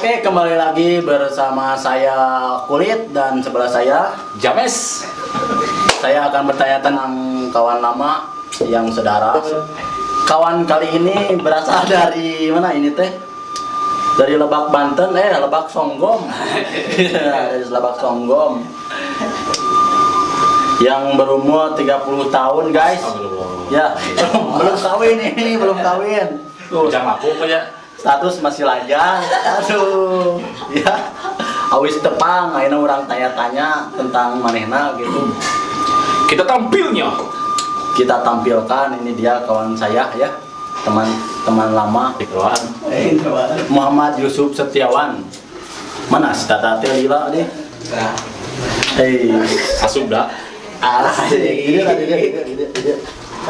Oke, kembali lagi bersama saya Kulit dan sebelah saya James. Saya akan bertanya tentang kawan lama yang saudara. Kawan kali ini berasal dari mana ini teh? Dari Lebak Banten, eh, Lebak Songgom. Dari Lebak Songgom. Yang berumur 30 tahun, guys. Ya, belum kawin ini, belum kawin. Tuh, Jangan laku ya. Status masih lajang. Aduh. Ya. Awis tepang, ayeuna urang tanya-tanya tentang manehna gitu. Kita tampilnya. Kita tampilkan, ini dia kawan saya ya. Teman-teman lama. Dikeluar. Muhammad Yusuf Setiawan. Mana si Tata teh lila deh. Nah, Hei, Asup dah. Asik. Ini lah, ini, ini, ini, ini.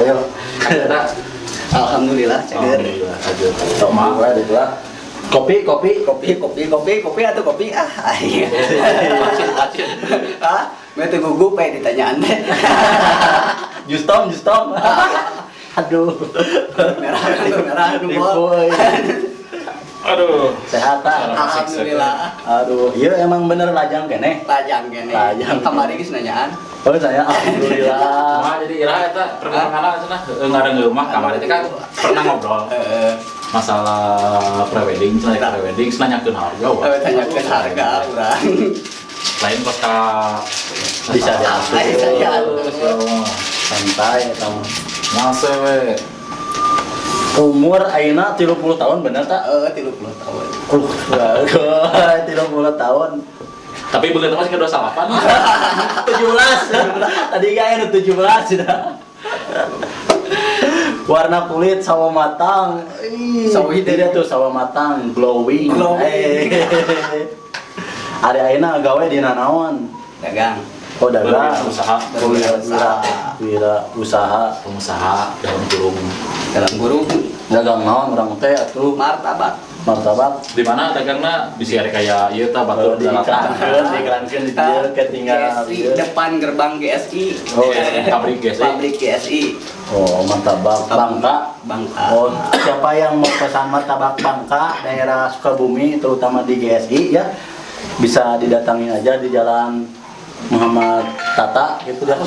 Ayo. Kita alhamdulillah cager. Alhamdulillah aja. Sok mah lah. Kopi, kopi. Kopi, kopi, kopi, kopi atau kopi ah. Iya. Acin, acin. Ah, teu gugup eh ditanyaan teh. Jus tom, jus tom. Aduh. Merah, merah, aduh. Tipu, euy. Aduh. Sehat tak? Alhamdulillah. Aduh, iya emang bener lajang keneh. Lajang keneh. Lajang. Kamari geus nanyaan. Oh, saya alhamdulillah. Nah, jadi iraha eta perkenalan cenah heueuh ngareungeumah kamari teh kan pernah ngobrol Heeh. masalah prewedding, cenah prewedding cenah nanyakeun harga wah. Tanyakeun harga urang. Lain pas ka Bisa diatur. Bisa diatur. Santai eta mah. Masa we. Umur ayeuna 30 tahun bener tak? Heeh, 30 tahun. 30 tahun. Tapi begitu masih ke 28. 17. Tadi kayaknya 17 sudah. Warna kulit sawo matang. Ih, Sawo hideung. Dia tuh sawo matang, glowing. Glowing. Eh. Ari ayeuna gawe di naon? Dagang. Oh, dagang. Usaha. Oh, wira, wira, wira usaha. Pengusaha dalam kurung. Dalam kurung. Dagang naon urang teh atuh? Martabak. Martabak. Di mana dagangna bisa ada kayak ieu tah Oh, batur diiklankeun, diiklankeun di dieu ketinggalan GSI, ieu. Depan gerbang GSI. Oh, pabrik GSI. Pabrik GSI. Oh, martabak Bangka. Bangka. Oh, siapa yang mau pesan martabak Bangka daerah Sukabumi, terutama di GSI ya, bisa didatangi aja di Jalan Muhammad Tata gitu dah.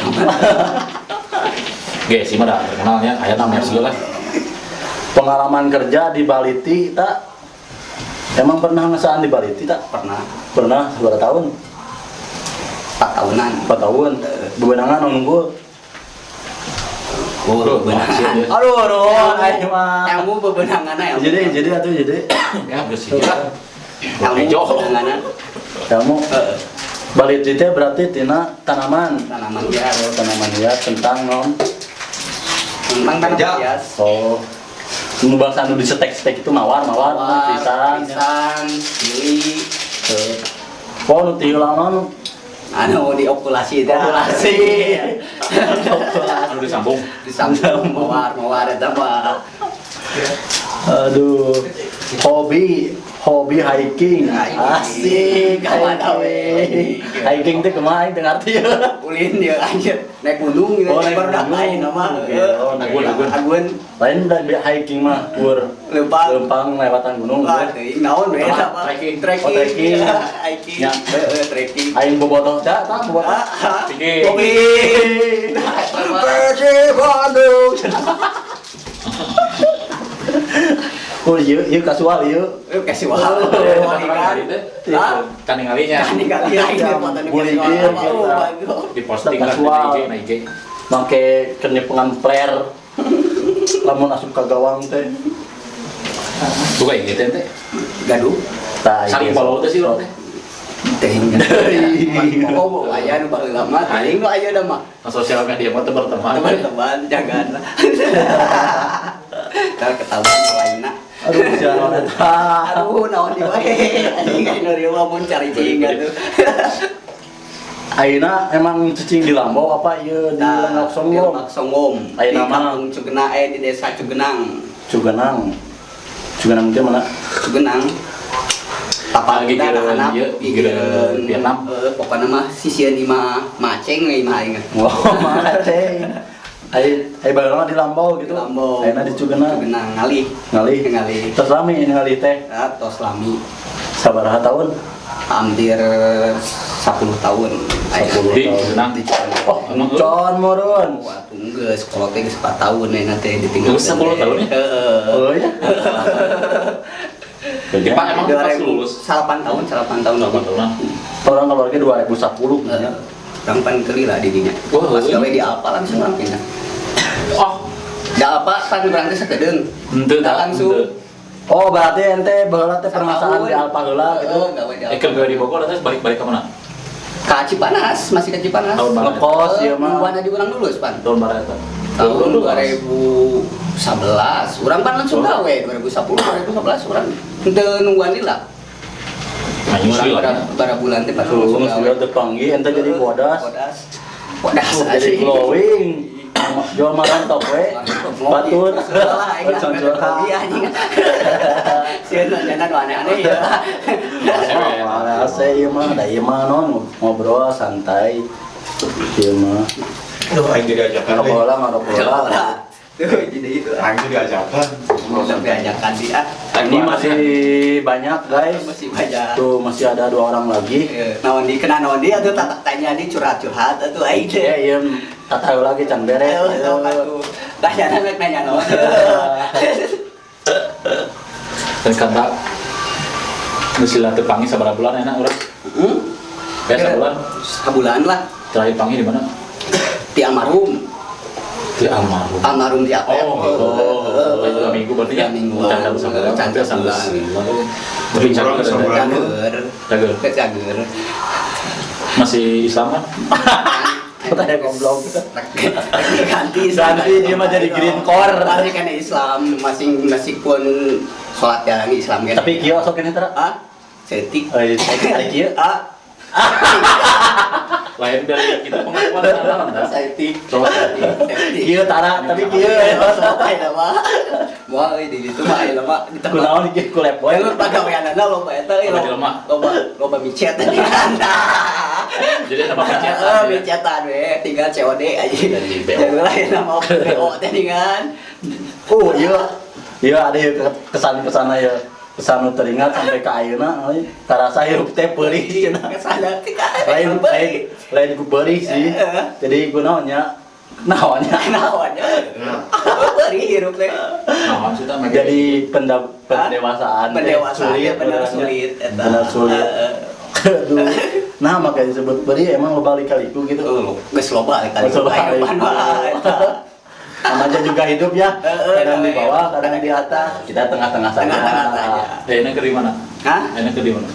GSI mah dah terkenalnya aya namanya segala. Pengalaman kerja di Baliti tak? Emang pernah ngesaan di Baliti tak? Pernah. Pernah berapa tahun? 4 tahunan. 4 tahun. Bebenangan nunggu. Oh, bebenangan. Aduh, aduh, ayo mah. Ilmu bebenangan ilmu. Jadi atuh jadi. Ya geus lah. Ilmu Hejo. bebenangan. Kamu Heeh. Baliti teh berarti tina tanaman. Tanaman hias. Oh, tanaman hias tentang non. Tentang tanaman hias. Oh. Nu bangsa nu disetek-setek itu mawar, mawar, Mawar, pisan. Pisang, lili. Oh, nu ti heula mah nu Anu diokulasi teh. okulasi. Anu disambung. Disambung mawar, mawar eta mah. Aduh. Hobi, hobi hiking. Hiking. Asik, Kemana we? hiking. Hiking teh kumaha aing teu ngarti ya. Ulin dia anjir naik gunung gitu. Oh, naik Baru gunung. aing nama. Oke, oh, naik Agun, agun. Agun. Lain da hiking mah kur Leumpang. leumpang lewatan gunung. Wah, gitu. teuing naon we eta mah. Trekking. Trekking. Oh, trekking. Hiking. Ya. Heeh, trekking. Aing bobotoh tah, tah bobotoh. Ah, Tinggi. Kopi. Persib Bandung. Oh iya, iya kasual iya. Eh, kasih wah. Hah? Kaningalinya. Kaningali aing teh foto nu Boleh kasih wah. iya, Oh, gitu. bagus. Di posting lah di Kasual. IG, na IG. Make kenyepengan flare. Lamun asup ka gawang teh. Buka IG teh teh. Gaduh. Tah, Saling iya. follow teh sih urang teh. Teuing. Oh, aya nu baheula mah, teuing nu aya da mah. Nah, sosial media mah teu berteman. Teman-teman jangan lah. Ntar ketahuan lainna. Aduh, siaran eta. Aduh, naon di wae. Anjing aing nu rieu mun cari cing atuh. Ayeuna emang cicing di Lambau apa ieu di Lenggak Di Songgom? Lebak Songgom. Ayeuna Di mah. kampung Cugenang, eh, di desa Cugenang. Cugenang. Cugenang teh mana? Cugenang. Tapak Lagi kuda gigireun anak ieu, gigireun Vietnam. Heeh, pokokna mah sisieun imah Maceng we imah aing. Wah, Maceng. Ai ai baheula mah di Lambau gitu. Di Lambau. Ayeuna di Cugenang. Cugenang ngalih. Ngalih. Ngalih. Terus lami ngalih teh. Ah, tos lami. Sabaraha tahun? Hampir 10 tahun. 10 Di tahun. senang. Di Cikoneng. Oh, con murun. Wah, tunggu sekolah teh geus 4 tahun nih nanti ditinggal. Geus 10 tahun ya? Heeh. Oh iya. Jadi Pak emang pas lulus 8 tahun, 8 tahun. 8 tahunan. Orang keluarga 2010 Heeh. ya. Urang pan keuli lah di dinya. Wah, Pas heueuh. gawe di Alfa langsung urang pindah. Oh, Di Alfa pan urang teh sakedeung. henteu Da tah. langsung. Oh, berarti ente baheula teh permasalahan di Alfa heula gitu. Heeh, gawe di Eh, Alfa. keur gawe di Bogor terus balik-balik ke mana? Ka Cipanas, masih ke Cipanas. Tahun mana? Ngekos ieu mah. Nungguan di urang lulus pan. Tahun mana eta? Tahun 2011. Urang pan langsung Oh. gawe 2010, 2011 urang henteu nungguan lila. Manyusul Urang lah. bara bulan teh pan Tuh, langsung geus gawe. lihat teu panggih ente jadi bodas. Bodas. Bodas. Jadi glowing. Jual marantok we. Batur. Salah aing Curhat. Iya anjing. Sieun nanya nu aneh-aneh ya. Oh, saya ieu mah da ieu mah non ngobrol santai. Ieu mah. Aduh, aing jadi ajakan deh. Ngarokok lah, ngarokok lah. Tuh jadi itu. Aing jadi ajakan. Mau sampai ajakan dia. Ini masih banyak guys. Masih banyak. Tuh masih ada dua orang lagi. Naon di kena naon di atuh tak tanya di curhat-curhat atuh aing teh. Ya, iya, tak tahu lagi can beres. Ayo, sok atuh. Tanya nanya nanya naon. Dan kata geus lila teu panggih sabaraha bulan enak urang. Hmm? Ya sabulan. Sabulan lah Terakhir panggih di mana? di almarhum. Di almarhum. Almarhum di apa? Oh, oh, dua minggu berarti ya? Dua minggu. Can sabulan. Can sabulan. Tapi cager ada. Sabulan. Cager. Cager. Cager. Masih Islam kan? Tanya goblok. Ganti Ganti, dia mah jadi green core. Masih kena Islam, masih masih pun sholat jalan Islam kan. Tapi kieu sok ini tera. Ah, setik. Eh, hari kieu. Ah, Lain dari kita pengakuan salah kan? setik. Sholat. Setik. Kieu tara, tapi kieu ya. Sok aya mah. Moal di ditu mah aya mah di tempat. Kunaon kieu ku lep boy. Jalur pagaweanana loba eta euy, Loba loba jelema. loba loba micet. Jadi apa Heeh, pencetan? micetan we, tinggal COD aja. Jadi BO. Jangan lain nama BO teh dengan. Oh, iya. Iya ada ya kesan-kesan ya. Kesan nu teringat sampai ke ayeuna euy. Karasa hirup teh peurih cenah. Kesana teh Lain lain lain ku peurih sih. Jadi kunaon nya? Naon nya? Naon ya? Peurih hirup teh. Nah, maksudnya make- Jadi pendewasaan teh Pendewasaan sulit ya, bener benernya. sulit eta. Bener sulit. Heeh. Aduh. Nah, makanya disebut perih emang loba lika-liku gitu. Oh, geus loba kali Geus loba kehidupan mah eta. Namanya juga hidup ya. Heeh, Kadang di namanya. bawah, kadang di atas. Kita tengah-tengah saja. Tengah-tengah saja. Eh, enak ke di mana? Hah? Enak ke di mana?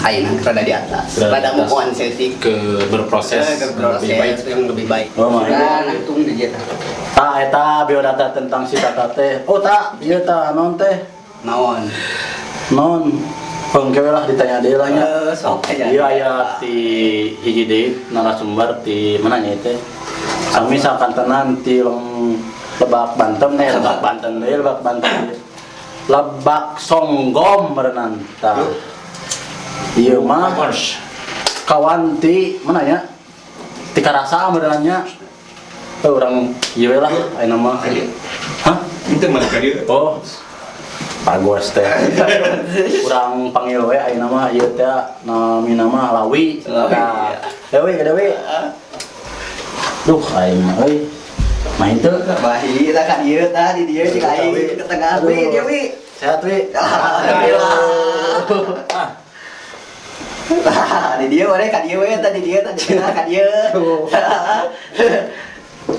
Ayeuna rada di atas. Rada di Rada atas. move on setik. Ke berproses Eh, ke proses lebih baik. yang lebih baik. Oh, mah. Nah, nangtung di dia. Tah eta biodata tentang si Tata teh. Oh, tak, ieu tah non teh. Naon? Non. Pengkewe lah ditanya deui lah nya. Eh, sok aja. Iya aya ti hiji deui narasumber ti mana nya teh. Sami sakantenan ti Lebak Banten nih, Lebak Banten deui, Lebak Banten. deui. Lebak Songgom berenang tah. Ieu mah Porsche. kawan ti mana nya? Ti Karasa berenangnya. Eh urang ieu we lah ayeuna mah. Hah? Itu mana ka dieu? Oh. Pagos teh. Urang panggil we ayeuna mah ieu teh namina mah Lawi. Lawi, Nah, iya. Dewi, ke Dewi. Duh, aing mah euy. Main teu. Bahi tah kan ieu tah di dieu jeung aing ke tengah wi dia wi. Sehat, Wi. Alhamdulillah. Tah di dieu we ka dieu we tah di dieu tah di tengah ka dieu.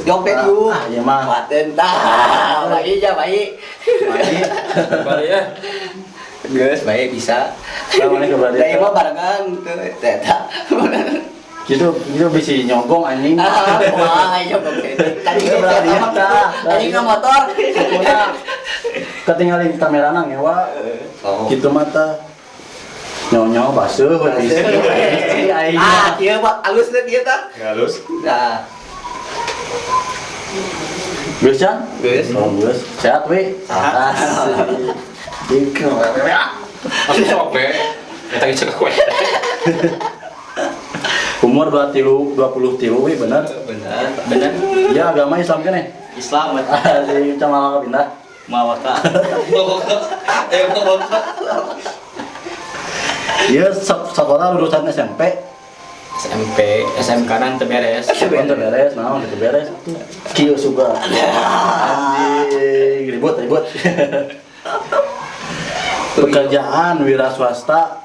Jok teh dieu. Ah, ieu mah. Paten tah. Bahi ja bahi. Bahi. Balik ya. Geus bae bisa. Lah, mana ke balik? Da ieu mah barengan teu eta. Gitu, gitu bisi nyogong anjing. Ah, wah, iya oke. Tadi Iya, berarti kita tah. tadi nggak motor. Sukuna ketinggalin kamerana ngewa. Oh. Gitu mah tah. Nyonyo basuh we bisi. Bisi aing. Ah, kieu mah alus teh kieu tah. Halus. Nah, Geus ya? Geus. Oh, geus. Sehat, Wi? Sehat. Asik. Aku sok we. Eta ge cek kue. Umur 23 23 wi bener. Benar. Bener. Ya agama Islam kan ya? Islam Di Camalaka pindah. Mawaka. Eh, Ieu sekolah lulusan SMP. SMP, SMK nan teu beres. Teu beres, naon teu beres. Kieu suga. Anjing, ribut ribut. Pekerjaan wira swasta.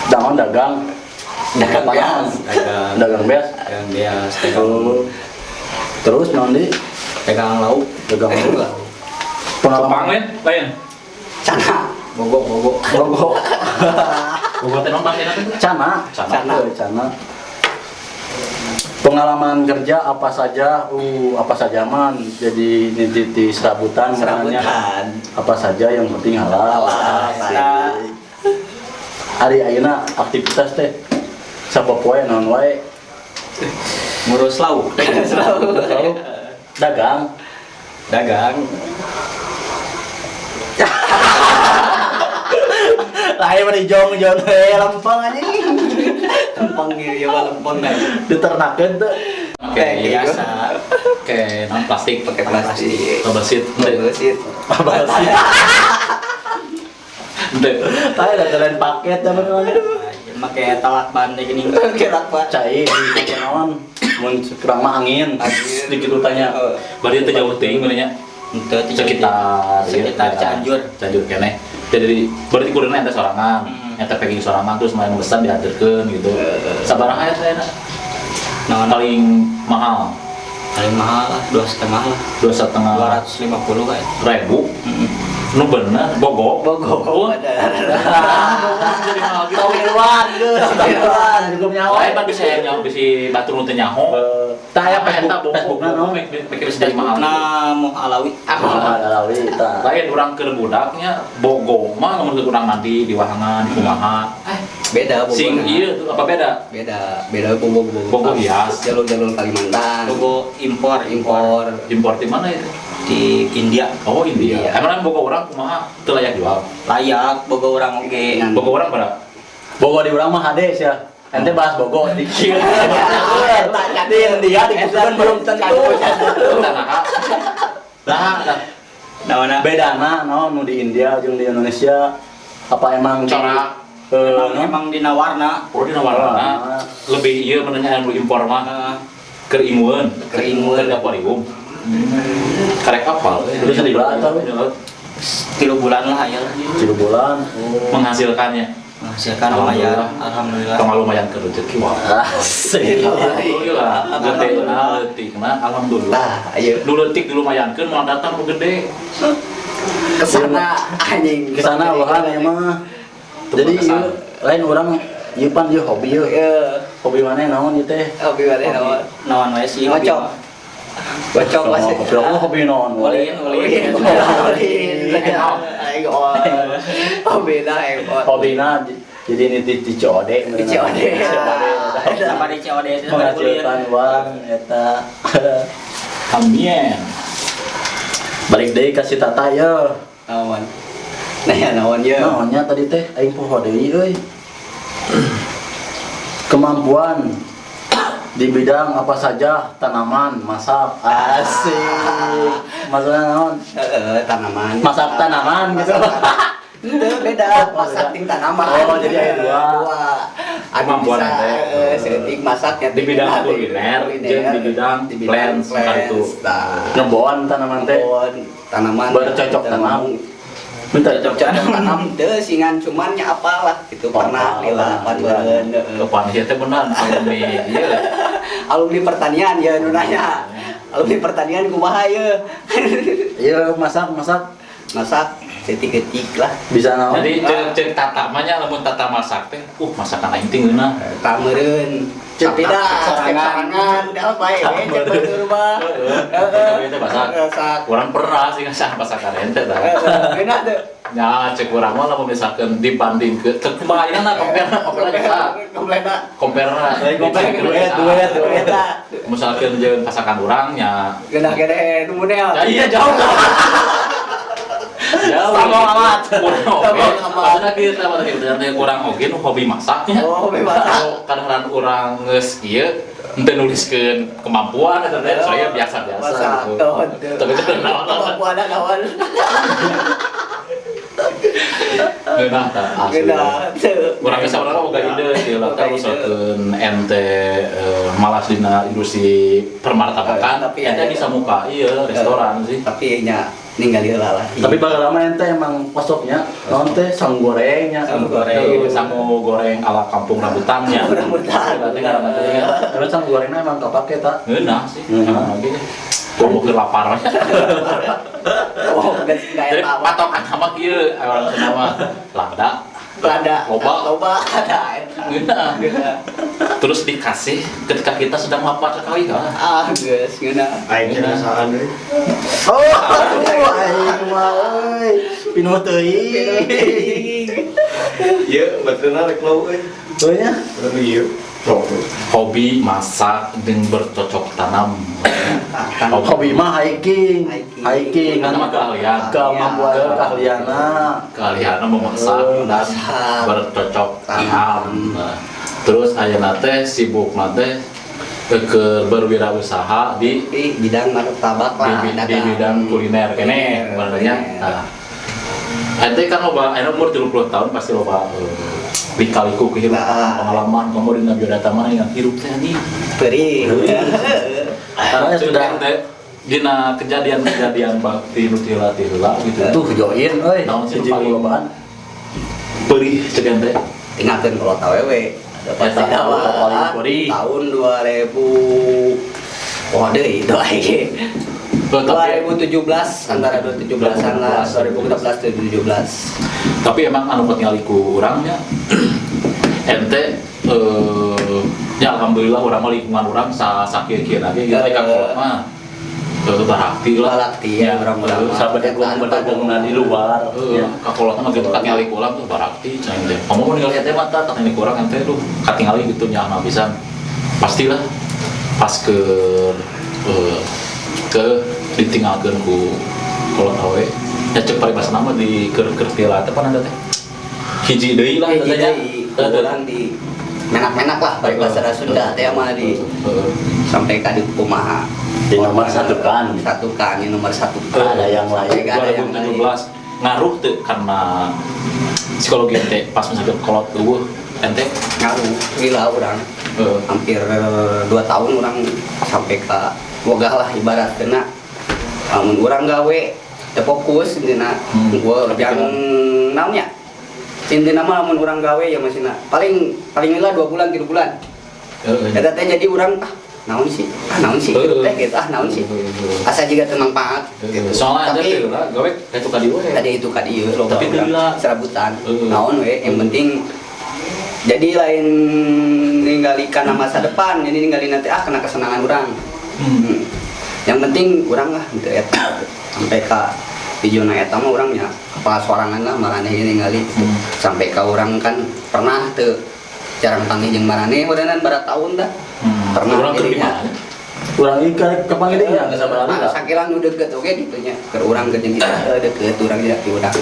Dagang dagang. Dagang beas. Dagang. Dagang beas. Dagang beas, dagang, Oh. Terus naon di? Dagang lauk. Dagang lauk. Cupang Pengalaman lain, lain. Cana. Bogo, bogo. Bogo. Bogo teh naon bahasana teh? Cana. Cana. Cana. Cana. Pengalaman kerja apa saja? Apa saja man? Jadi di serabutan namanya. Serabutan. Apa saja yang penting halal. Halal. Asik. Ari ayeuna aktivitas teh sapopoe naon wae? Ngurus lauk. Lalu dagang. Dagang. Lain mah dijong jong we lempeng anjing. Lempeng ieu mah lempeng kan. Diternakeun teh. Oke, Biasa. Oke, naon plastik. Pakai plastik. Bebesit. Bebesit. Apa sih? Henteu. Tah ada lain paket apa namanya? Make tolak ban teh gini. Oke, Pak. Cai di naon? Mun kurang mah angin. Angin. Sedikit tanya. Berarti teu jauh teuing benernya. Henteu teu jauh. Sekitar Sekitar iya, Cianjur. Cianjur keneh. Jadi berarti kuduna eta sorangan. Eta packing sorangan terus main pesan diantarkeun gitu. Sabaraha ya saya? Naon? Paling mahal Paling mahal lah, 2,5 lah. 2,5 250 kayak. ribu. Nu bener, bogo. Bogo. Oh, Bener. jadi mahal gitu. Tawiluan geus, tawiluan cukup nyawa. Lain mah bisa nyaho, bisa batur nu teu nyaho. Tah aya Apa eta Facebook, bogo? Facebookna naon? Mikir bisa jadi mahal. Nah, mau Alawi. Ah, Alawi tah. Lain urang keur budaknya bogo mah lamun keur urang mandi di wahangan di kumaha. Beda Bogo. Sing ieu tuh apa beda? Beda, beda Bogo Bogo. Bogo hias. Jalur-jalur Kalimantan. Bogo impor, impor Impor. Impor di mana itu? Di India. Oh, India. India. Emang bogo urang kumaha teu layak jual. Layak bogo urang oge. Ngan. Bogo urang berapa? Bogo di urang mah hade sia. Ente bahas Bogo di kieu. Di India dikutukan belum tentu. Nah, nah, nah. Naonna? Bedana naon nu di India jeung di Indonesia apa emang di- Cara. Eh, Emang, naon? emang dina warna. Oh, dina warna lebih ieu menanya anu impor mah Heeh. keur ingueun, Keur ingueun. keur akuarium. Karek kapal. Terus lila atau? 3 bulan lah aya lah. 3 bulan. Menghasilkannya. Menghasilkan lumayan. Alhamdulillah. Tong lumayan ke rezeki wah. Asik. Alhamdulillah. Gede nah leutik nah alhamdulillah. Nah, ayo Nu leutik dilumayankeun moal datang nu gede. Kesana anjing. Kesana ulah ya mah. Jadi Kesana. ieu lain urang ieu pan ieu hobi ieu. Iya. Hobi mana naon ieu teh? Hobi mana naon? Naon wae sih hobi Ngocok. mah. Gocok masih. Hobi aku hobi naon wae. Ulin, ulin. Ulin. Aing on. Hobi na aing on. Hobina jadi ini di COD. Di COD. Sama di COD itu sama di ulin. Menghasilkan uang eta. Amin. Balik deui ka si Tata ye. Naon? Nah, ya naon ye. Naonnya tadi teh aing poho deui euy. Kemampuan di bidang apa saja, tanaman, masak, asik. Maksudnya naon? Heeh, tanaman. Masak tanaman gitu. Itu beda, masak ting tanaman. Oh, jadi ada dua. Dua. Anu Kemampuan bisa teh. Seeutik masak ya Di bidang kuliner, jeung di bidang plants, kartu. Nah, Ngebon tanaman teh. kebon, tanaman. Bercocok tanam. Minta Cocok tanam teu singan cuman nya apalah gitu pernah Oh, lila pernah. patureun heeh. Kapan ieu teh benar alumni ieu. Alumni pertanian ya nu nanya. Alumni pertanian kumaha ye? Iya, masak masak Masak setik-etik lah. Bisa naon? Jadi cek cek tata mah nya lamun tata masak teh, masakan aing teh ngeunah. Tamereun. Cek Tapi dah, sorangan. cek sorangan, dah bae we cek batur mah. Heeh. Teh masak. Masak. Urang pernah sih ngasah masakan ente tah. Heeh, enak tuh. Ya, cek urang mah lamun misalkan dibanding ke cek kumaha ayeuna na compare compare bisa. Compare na. Compare na. Lain compare, duet, duet, duet. Misalkan jeung pasakan urang nya. Geunah gede nu munel. Ya iya jauh. Jauh. Sama amat. Kurang oge. Sama amat. Maksudnya kita maksudnya kita kurang oge nu hobi masaknya. Oh, hobi masak. Kadang-kadang urang geus ieu henteu nuliskeun kemampuan eta teh soalnya biasa-biasa Masak. gitu. Oh, teu. Tapi itu naon. Kemampuan naon. Ngeunah tah asli. Ngeunah. Urang ge saurang boga ide sih lah teh usahakeun ente malas dina industri permartabakan, Tapi ente aya. bisa muka iya restoran sih. Tapi nya ninggali heula lah. Tapi baheula mah ente emang pasoknya naon teh sangu gorengnya. Sangu goreng. Heuh, sangu goreng ala kampung rambutannya. Rambutan. Berarti ngaranna teh kan. Tapi sangu gorengnya emang kapake ta. Ngeunah sih. Ngeunah. Emang oge. Komo keur lapar. Oh, geus enggak Jadi eta mah. patokan sama kieu orang Sunda mah lada, Lada. Loba. Loba ada eta. Ngeunah. Ngeunah. Terus dikasih ketika kita sedang lapar sekali kan. Ah, geus ngeunah. Aing kerasaan euy. Oh, aduh, aing mah euy. Pinuh teuing. Ieu baterena rek lau euy. Tuh nya. Urang ieu. Sok tuh. Hobi masak dan bercocok tanam. Hobi mah hiking. Hiking. Hiking Kan mah keahlian. Kemampuan keahlianna. Keahlian memasak dan Masak. bercocok tanam. Nah, terus ayeuna teh sibuk teh ke berwirausaha di Di bidang martabak di, lah, di dagang. bidang kuliner kene sebenarnya. Kuliner. Nah, ente kan loba ayeuna umur 30 tahun pasti loba lika-liku kehidupan, Nah. pengalaman kamu dina biodata mana yang hirup teh anjing. Perih. Karena Karena sudah sudah- dina kejadian-kejadian bakti nu tila-tila gitu. Tuh join euy. Naon sih Hiji paling- lobaan. Perih cek ente. Tinggalkeun kolot awewe. Ada pasti Eta, awal paling perih. tahun 2000. Oh, deui itu lagi. Oh, tapi 2017 antara 2017-an lah, 2016 2017. tapi emang anu katingali ku urangnya ente ya alhamdulillah urang mah lingkungan urang sa sakieu-kieu lagi gitu ka kolot mah barakti lah. Barakti, ya, urang-urang mah. Sabedegong di luar. Heeh, Ya. ka kolot mah gitu katingali ku urang tuh barakti cai teh. Kamu mau ningali ente mah tah katingali ku urang ente duh katingali gitu nyaho pisan. Pastilah pas ke ditinggalkeun ku kolot awe. Ya cek paribasana mah di keur tila teh pan teh. Hiji deui lah Hiji teh nya. deui, ku urang di menak-menak lah paribasa Sunda teh mah di Heeh. sampai ka di kumaha. Di nomor satukan. Satukan, di nomor satukan. Ada yang lain. Sampai gak ada yang lain. 2017 ngaruh tuh karena psikologi ente pas misalnya kolot eueuh ente Ngaruh gila urang. Hampir 2 tahun urang sampai ke wogah lah ibarat kena lamun urang gawe teu fokus intina gua Kepikiran. yang naonnya intina mah lamun urang gawe ya masih paling paling lila 2 bulan 3 bulan eta teh jadi urang ah naon sih ah naon sih gitu teh gitu ah naon sih asa juga teu manfaat gitu. Soalnya tapi ente lah gawe kayak ka dieu we. tadi itu ka dieu loba Tapi urang lila. serabutan Heeh. naon we yang penting jadi lain ninggali kana masa depan jadi ninggali nanti ah kena kesenangan urang. Yang penting urang lah gitu eta sampai ka di zona eta mah urang nya kepala sorangan lah maraneh ieu ningali sampai ka urang kan pernah teu jarang panggil jeung maraneh udahan bara tahun dah. Pernah Urang keur di jadinya. mana? Urang ieu kapanggih deui nya geus sabaraha Nah, lila. sakilang nu deket oge gitu nya keur urang keur jeung kita deket urang ya di urang.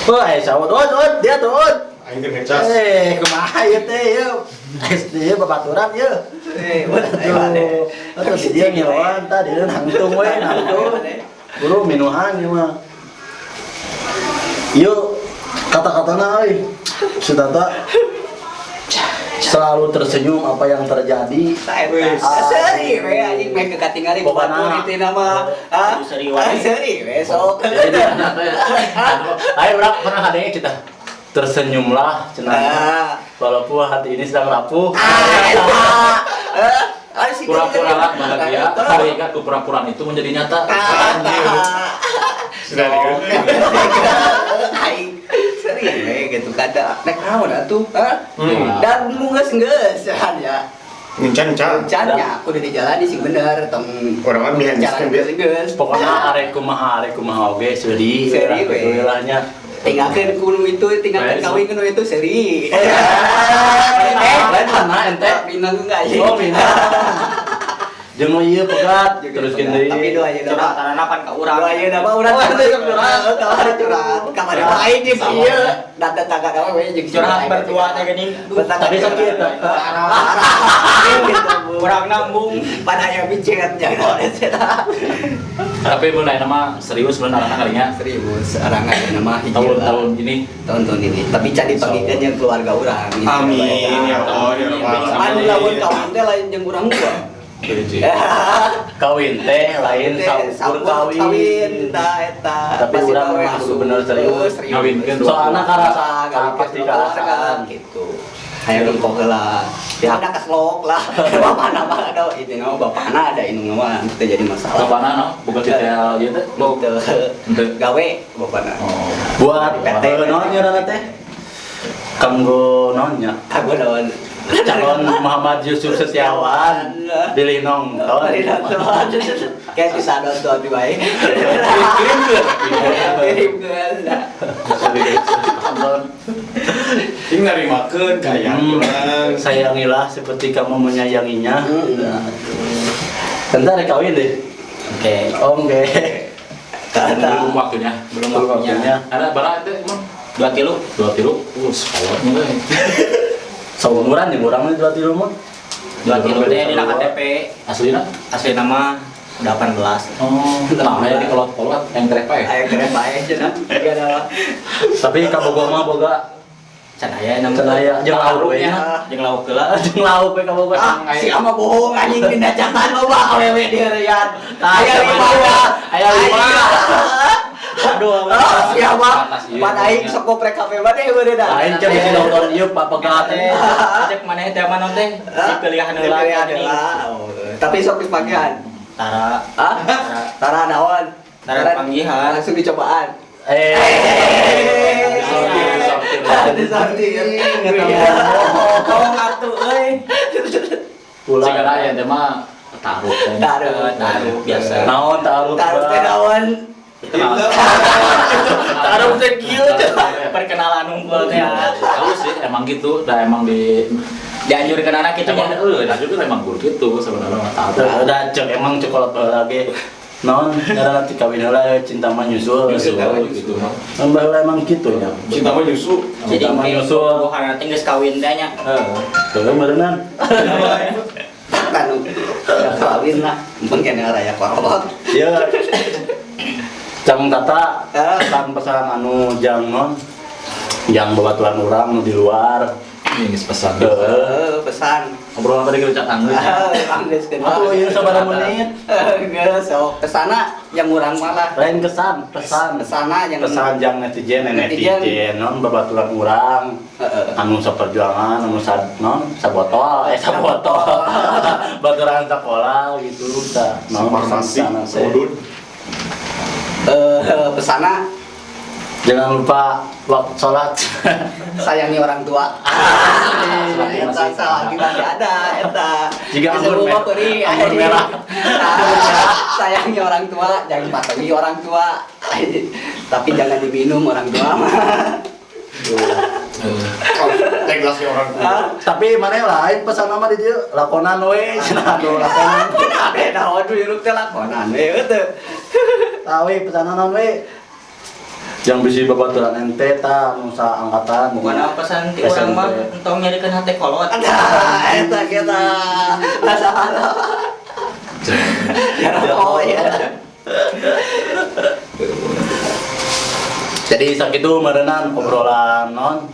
Wah, sawat ot ot dia tuh ot. Aing keur ngecas. Kumaha ieu teh ieu? SD ieu babaturan ieu. Aduh, atuh si dia ngiloan tah dia nangtung we nangtung. Buru minuhan ieu mah. Ieu kata-katana euy. Si Tata selalu tersenyum apa yang terjadi. Seri we anjing meh kekatingali Pokokna. batur itu nama. Ah, Seri wae. Seri we sok. Jadi ayo urang pernah ada kita tersenyumlah cenah. Ah. Walaupun hati ini sedang rapuh. Ah, eta. Pura-pura lah bahagia, sehingga kepura-puraan itu menjadi nyata. Sudah di Aing seri we gitu kada nek naon atuh, ha? Hmm. Dan mu geus geus ya. Ngencan-encan. Encannya aku udah dijalani sih bener tong Orang mah mihan jalan geus geus geus. Pokoknya arek kumaha oge sedih. Sedih, we. Lah nya. Tinggalkeun kuno itu, tinggalkeun Baik, kawin kuno itu seri. Lain mana ente? Minang enggak sih? Oh, minang. Jeung nu ieu pegat teruskeun deui. Tapi doa aja Curhat karena pan ka urang. Doa aja nama urang. Oh, ente yang curhat. Kamari curhat. Kamari aing jeung ieu. Data tangga kawe jeung Curhat berdua teh geuning. Tapi sakit. Parah. Kurang nambung. Pada aya micet jangan eta. Tapi mun aya nama serius mun anak kalinya. Serius, orang aya nama hiji lah. Tahun-tahun ini Tahun-tahun ini. Tapi can dipagikeun jeung keluarga urang. Amin ya Allah ya Rabbal Anu alamin. lamun kawin teh lain jeung urang gua. Kawin teh lain saukur kawin. Kawin tah eta. Tapi Pasti urang tahu mah kudu bener serius. Ngawinkeun dua. Soalna karasa Kawin pasti karasaan. gitu. Hayang engkau heula. Ya ada keslok lah. Bapana mah ada itu nama bapana ada indung mah teu jadi masalah. Bapana no, bukan titel ieu teh. Teu. Henteu. Gawe bapana. Oh. Buat PT. naon ngaranna teh? Kanggo naon nya? Kanggo naon? Calon Muhammad Yusuf Setiawan pilih nonton. Pilih nonton. Kayak bisa nonton di bae. Kirimkeun. Kirimkeun. Nonton. Ini narimakeun kaya urang. Sayangilah seperti kamu menyayanginya. Bentar ya kawin deh. Oke. Oke. Belum waktunya. Belum waktunya. Ada bara teh emang 2 kilo. 2 kilo. Sekolahnya teh. Saumuran jeung urang mah 2 tilu mah. 2 kilo teh dina KTP. Aslina? Asli nama 18. Oh, nah, aya di kolot-kolot yang tereh pae. Aya keren bae cenah. Gara Tapi kabogoh mah boga Can aya nama. Can aya. Jeung lauk we nya. Jeung lauk heula. Jeung lauk we kabogoh. Ah, si ama bohong anjing dina catatan loba awewe di heureyan. Tah, Aya lima. Aya lima. Aduh, Ah, si ama Atas ieu. pan aing sok goprek kafe mah deh beureuh dah. Lain can bisi nonton ieu Pak Pegat teh. Cek maneh teh mana teh? Dipilihan heula. Dipilihan heula. Oh, tapi sok dipakean. Tara. Ah, tara naon? Tara panggihan. Langsung dicobaan. Eh. Disortir. Bohong atuh euy. Pulang. Sigana aya teh mah taruh teh. Taruh. Taruh biasa. Naon taruh. Taruh teh naon? Taruh teh kieu teh. Perkenalan unggul teh. Tahu sih emang gitu, dah emang di Dianjurkeun anak kitu emang nya. euy, juga emang guru gitu sebenarnya mah taruh. Udah cek emang coklat baheula ge. Naon ngaranna teh kawin heula cinta mah nyusul. Nyusul gitu mah. Kan baheula emang kitu nya. Cinta mah nyusu. Jadi Cinta mah engke nyusul. bohana teh geus kawin teh nya. Heeh. Tuh berenang. Kan kawin lah, mumpung kene raya korobot. Iya. Cang Tata, Eh. pesan-pesan anu jang non yang babaturan urang nu di luar. Ini geus pesan. Heeh. Eh, pesan. Obrolan tadi kita anggeus. Ah, anggeus keun. Atuh ieu sabaraha menit? Geus sok kesana yang urang malah. Lain kesan, pesan. Kesana yang Pesan jang netizen, Netizen. netizen non babaturan urang. Heeh. Anu saperjuangan, anu sa non sabotol, sabotol. Baturan sekolah gitu tah. Non Farmasi, pesan-pesan teh. udud. Eh, pesana Jangan lupa waktu sholat. sayangi orang tua. Ah, eta lagi masih ada eta. Jika anggur Disebut mah anggur merah. Ah, sayangi orang tua, jangan patuhi orang tua. Tapi jangan diminum orang tua mah. Teh gelasnya orang tua. Tapi mana lain pesan nama di dieu lakonan we cenah aduh lakonan. Lakonan we naon du hirup teh lakonan we teu. Tahu pesan naon we. Yang bisi babaturan ente ta nu angkatan. Bukan apa pesan ti urang mah entong nyarikeun hate kolot. Nah, eta kita. Masalah. Oh ya. Jadi sakitu meureunan obrolan non.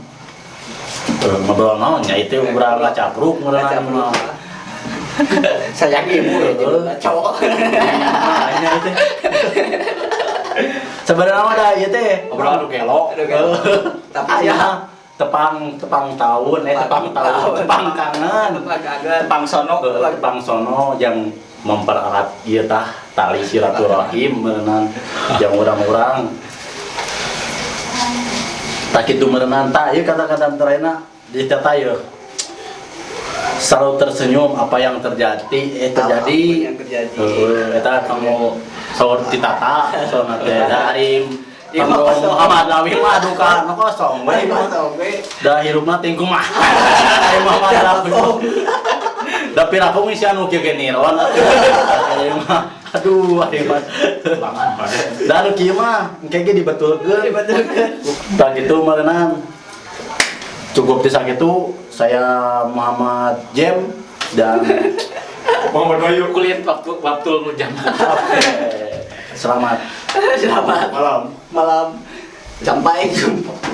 Ngobrol naon nya itu obrolan ngacapruk meureunan mah. Sayang ibu ya jadi cowok. Nah, ini itu. Sebenarnya mah da ieu teh Obrolan nu gelo. Aduh, gelo. Tapi aya tepang tepang tahun tepang tahun tepang kangen. Tepang kangen. Tepang sono. Tepang sono yang mempererat ieu tah tali silaturahim meureunan yang urang-urang tak kitu meureunan tah ieu kata-kata terakhirna di tata ieu selalu tersenyum apa yang terjadi terjadi. Apapun yang terjadi. Heeh, eta kamu saur ti tata soalna teh da ari Iya, kamu kosong. Muhammad Lawi mah duka nu kosong we Kosong we. da hirupna ting kumaha ari Muhammad Lawi da piraku ngisi anu kieu ge niron atuh ari mah aduh ari mah Langan pada. da anu kieu mah engke ge dibetulkeun. Dibetulkeun. Tah kitu meureunnan cukup di sakitu saya Muhammad Jem dan Muhammad Bayu. Kuliah waktu waktu zaman. Oke. Selamat. Selamat Malam. malam. Sampai jumpa.